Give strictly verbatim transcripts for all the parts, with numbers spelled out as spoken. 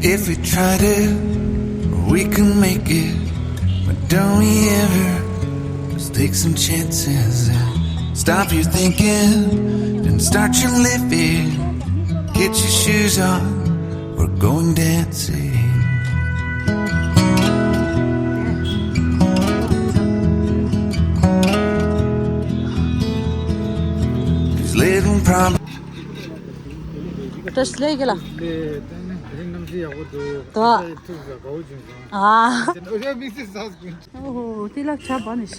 If we try to, we can make it. But don't we ever just take some chances and stop your thinking and start your living? Get your shoes on, we're going dancing. These little problems. བཀྲ་ཤིས་བདེ་ལེགས་ལ། དོ། ཨ། ཨོ་ཧོ། དེ་ལ་ཆ་བ་ནི་ཤ།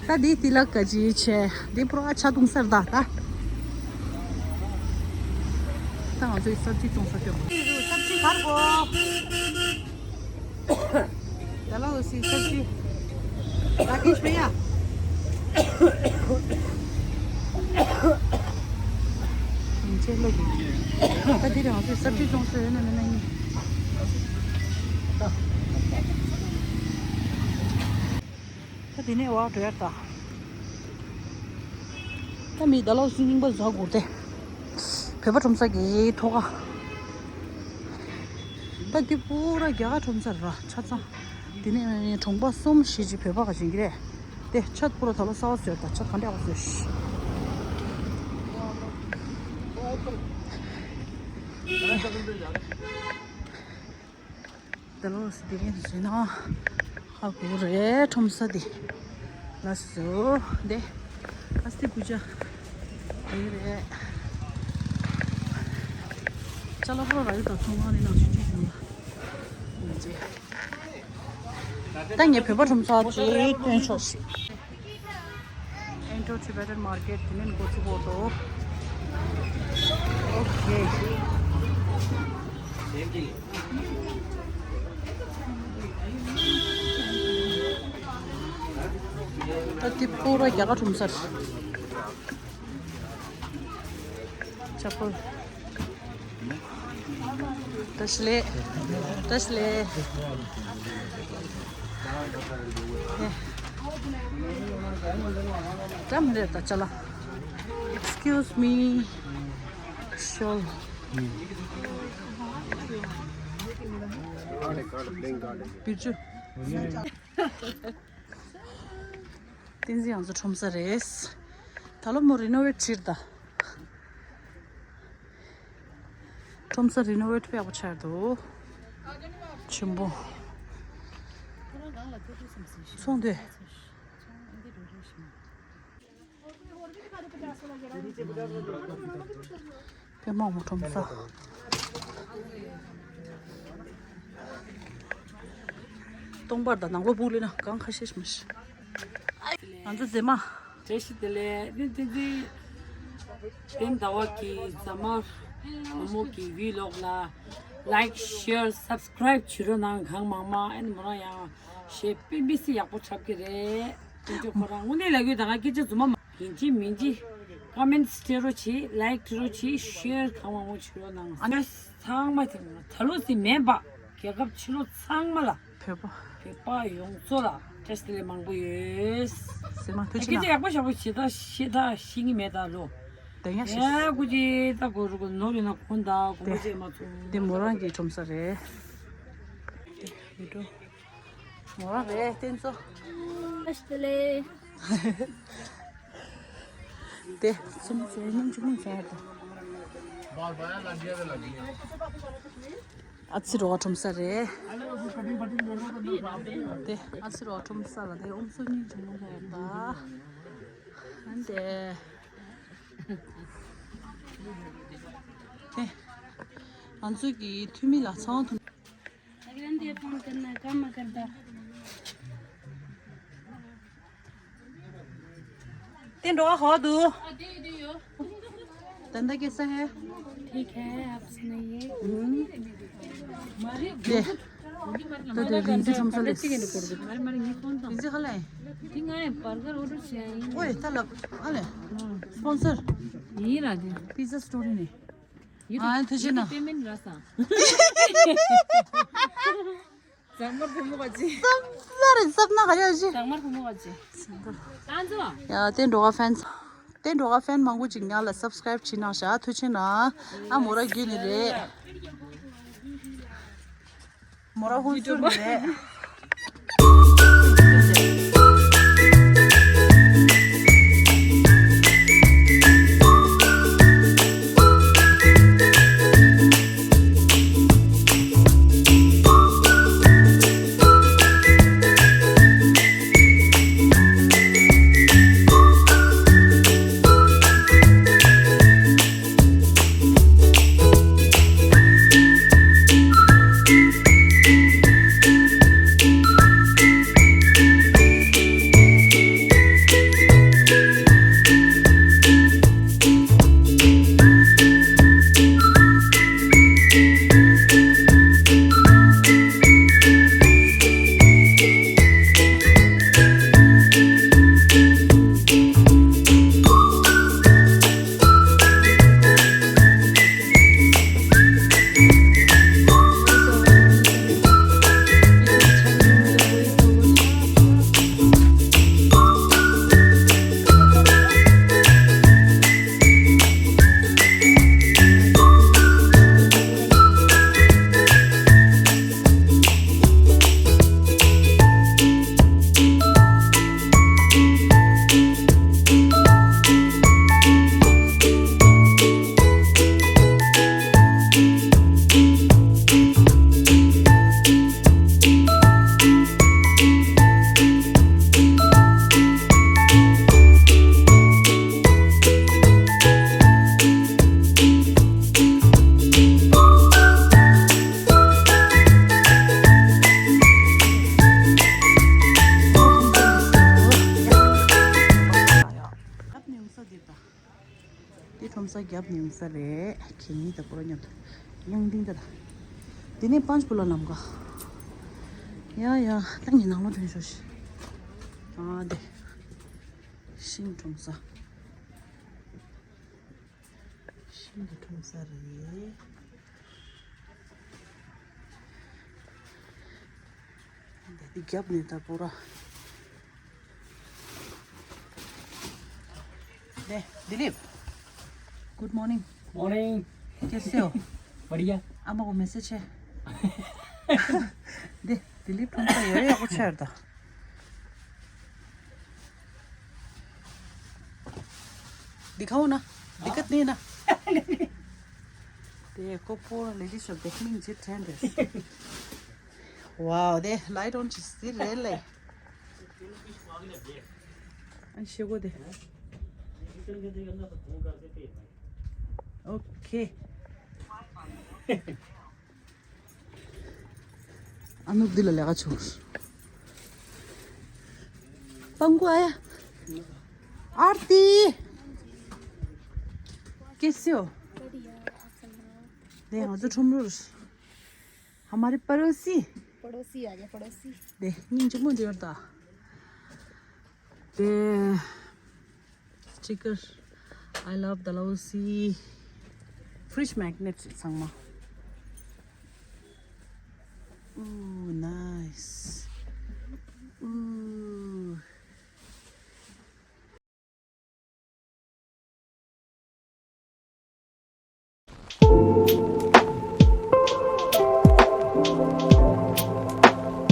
ད་འདི་དེ་ལ་ག་ཅི་ཆེ། འདི་པུ་ར་ཆ་བཏུང་སར་ད་ད། ད་ང་ཚོའི་སབ་ཇི་བཏུང་ས་སྐྱོ་པོ། སབ་ཇི་གར་གོ། ད་ལོ་སི་སབ་ཇི། ར་ཀེཤ་བྷེ་ཡ། ཡིན་ཆེ་ལོ་གི། ད་འདི་རང་ཚོའི་སབ་ཇི་བཏུང་ས་ཡོད་ན་མེད་ན་ཡིན། ད་དེ་ནས་བ་འགྲོ་ཡ་ད། ད་མི་ད་ལོ་སི་རྙིང་པ་བཟོ་དགོས་ཏེ། བོད་པ་ཁྲོམ་ས་གི་ཐོག་ཁ། ད་འདི་པུ་ར་རྒྱ་གར་ཁྲོམ་ས་ར་ཆ་ཚང་། དེ་ནས་གྲོང་པ་གསུམ་བཞི་ཅིག་བོད་པ་ག་བྱིན་གྱི་རེད། དེ་ཆ་པུ་ར་ད་ལོ་གསར་པ་བཟོས་ད་ཆ་ག་འདྲ་བ་བཟོས་ཤི། ད་ལོ་སི་དེ་གས་བཟོས་ན་ཧ་གོ་རེད་ཁྲོམ་ས་དེ། ལ་སོ་དེ། ཨ་སྟི་བུ་ཅ། དེ་རེད། ཅ་ལག་པོ་ར་ཡོད་ད་ཚོང་ཁང་ནས་ནང་ཆུ་ཆུ་བྱུང་ལ། ད་ངས་བོད་པ་ཁྲོམ་ས་ཅིག་སྟོན་ཆོག་ཤིག Indo-Tibetan Market དེ་ནས་འགོ་ཚུགས་འོ་དོ། ཨོ་ཁེ། ད་དེ་པུ་ར་རྒྱ་གར་ཁྲོམ་ས་རེད། ཅ་པལ། བཀྲ་ཤིས་བདེ་ལེགས། བཀྲ་ཤིས་བདེ་ལེགས། ཨེ། འདྲ་མི་རེད་ད་ཅ་ལག Excuse me. Sure. བི་ཇུ། བསྟན་འཛིན་ཡང་རྩེ་ཁྲོམ་ས་རེད། ད་ལོ་མོ་རི་ནོ་ཝེ་ཊི་བྱས་ད། ཁྲོམ་ས་རི་ནོ་ཝེ་ཊི་དཔེ་ཡག་པོ་ཆགས་འདུག་ཆེན་པོ། ཚོང་དེ། དཔེ་མང་པོ་ཁྲོམ་ས། སྟོང་པར་དང་ནང་ལོགས་སྤུག་ལེ་ན་གང་ཁ་ཤས་ཤིག་མ་ཤི། ང་ཚོ་མཛེས་མ། བཀྲ་ཤིས་བདེ་ལེགས། ནི་བསྟན་འཛིན། བསྟན་ཟླ་བ་གི་རྫ་དམར་བུ་མོ་གི་བི་ལོག་ལ་like, share, subscribe བྱེད་རོགས་གནང་། གང་མང་མང་ཨེ་ནི་མོ་རང་ཡང་ཞེ་པེ་མི་སི་ཡག་པོ་འཁྲབ་ཀྱི་རེད། དེ་ཚོ་ཁོ་རང་དངོས་གནས་ལབ་ཡོད་ད། ང་སྐད་ཆ་རྫུན་མ་མ་ཡིན་གཅིག་མིན་གཅིག་ཀོ་མེན་ཊི་སྤྲད་རོགས་བྱེད། ལའིཀ་སྤྲད་རོགས་བྱེད། ཤེར་གང་མང་མང་བྱེད་རོགས་གནང་། ཨ་ནི་ཚང་མ་དེ་ད་ལོ་ཟིན་མེད་པ་རྒྱལ་ཁབ་ཕྱི་ལོགས་ཚང་མ་ལ། བོད་པ། བོད་པ་ཡོངས་རྫོགས་ལ་བཀྲ་ཤིས་བདེ་ལེགས་མང་པོ་ཡོད། ཟེར་མ་ཐུགས་རྗེ་གནང་། སྐད་ཆ་ཡག་པོ་ཞེ་པོ་བྱེད་ད་ཤེས་ད་ཤེས་ངེས་མེད་ད་ལོ། དེ་ཡང་ཤེས། ཨེ་ཀུ་ཅི་ད་གོ་རུ་གོ་ནོར་ཡོད་ན་གོན་ད་གོམ་པ་བྱས་མ་ཚོམ། དེ་མོ་རང་གི་ཁྲོམ་ས་རེད། དེ་མི་འགྲོ། མོ་རང་རེད་བསྟན་ཚོ། ཨ་ཤི་ལེ། དེ་སུམ་ཅུ་སོ་སྙིང་ཅུ་མོ་ཟ་དང་། ཨ་ཙི་རོ་ཁྲོམ་ས་རེད། དེ་ཨ་ཙི་རོ་ཁྲོམ་ས་ལ་དེ་ཨོམ་སོ་སྙིང་ཅུ་མོ་ཟ་དང་། ཨ་དེ། དེ། ང་ཚོ་གི་འཐུས་མི་ལ་ཚང་ཐུབ། अगले दिन फोन करना, काम करता। तें रोआ हो दू। धंधा कैसा है? ठीक है, आप सुनाइए। हम्म। दे। तो दे, भिंजी समोसा ले। भिंजी खा ले। ओए, तलब, आ ले। स्पॉन्सर। पिज़्ज़ा स्टोरी ने। ཨ་ཐུགས་རྗེ་གནང་། པེ་མེན་ར་ས། ཛག་མར་བུ་མོ་ག་ཅི། སབ་ལ་རེད། སབ་ན་ག་རེ་ཅི། ཛག་མར་བུ་མོ་ག་ཅི། ཡ་ཏེ་འགྲོ་ག་ཕེན། ཏེ་འགྲོ་ག་ཕེན་མང་པོ་ཅིག་ཉག་ལ་སབ་སི་ཀ་རེབ་བྱེད་གནང་ཤག་ཐུགས་རྗེ་གནང་། ཨ་མོ་ར་རྒྱུད་ནི་རེད། མོ་ར་ཧུན་སུར་རེད། དེ་ཁྲོམ་ས་རྒྱབ་ནས་ཡོང་ས་རེད། ཁེ་ཉིན་དང་པོ་ར་མཉམ་དུ་དབྱངས་ལྡན་ད་ད། དེ་ནས་པཱན་ཆ་ཀུ་ལ་ལམ་ཀ། ཡ་ཡ་ད་ངས་ནང་ལོགས་ཐོན་ཤོག་ཤིག་ཨ་དེ། ཤིང་ཁྲོམ་ས། ཤིང་གི་ཁྲོམ་ས་རེད། འདི་རྒྱབ་ནས་ད་པོ་ར། दे, दिलीप। Good morning. मॉर्निंग। कैसे हो? बढ़िया। अम्मा को मैसेज है। दे, दिलीप, तुम तो ये आपको छेड़ था। दिखाओ ना, दिक्कत नहीं है ना? देखो, पूरा लेडीज सब देखने में जित है। Wow, दे, लाइट ऑन चीज, दे, रेल है। ཨ་ཤེས་གོ་དེ། ཨོ་ཁེ། ཨ་ནུ་འདི་ལ་ལས་ཀ་བྱུང་། पप्पू आया। आरती। कैसे हो? दे, ང་ཚོ་ཁྲོམ་རུ། हमारे पड़ोसी। पड़ोसी आ गया, पड़ोसी। दे, ཉིན་གཅིག་མོ་འདིར་ད། དེ། sticker. I love Dalhousie. Fridge magnet ཚང་མ། Ooh, nice. Ooh.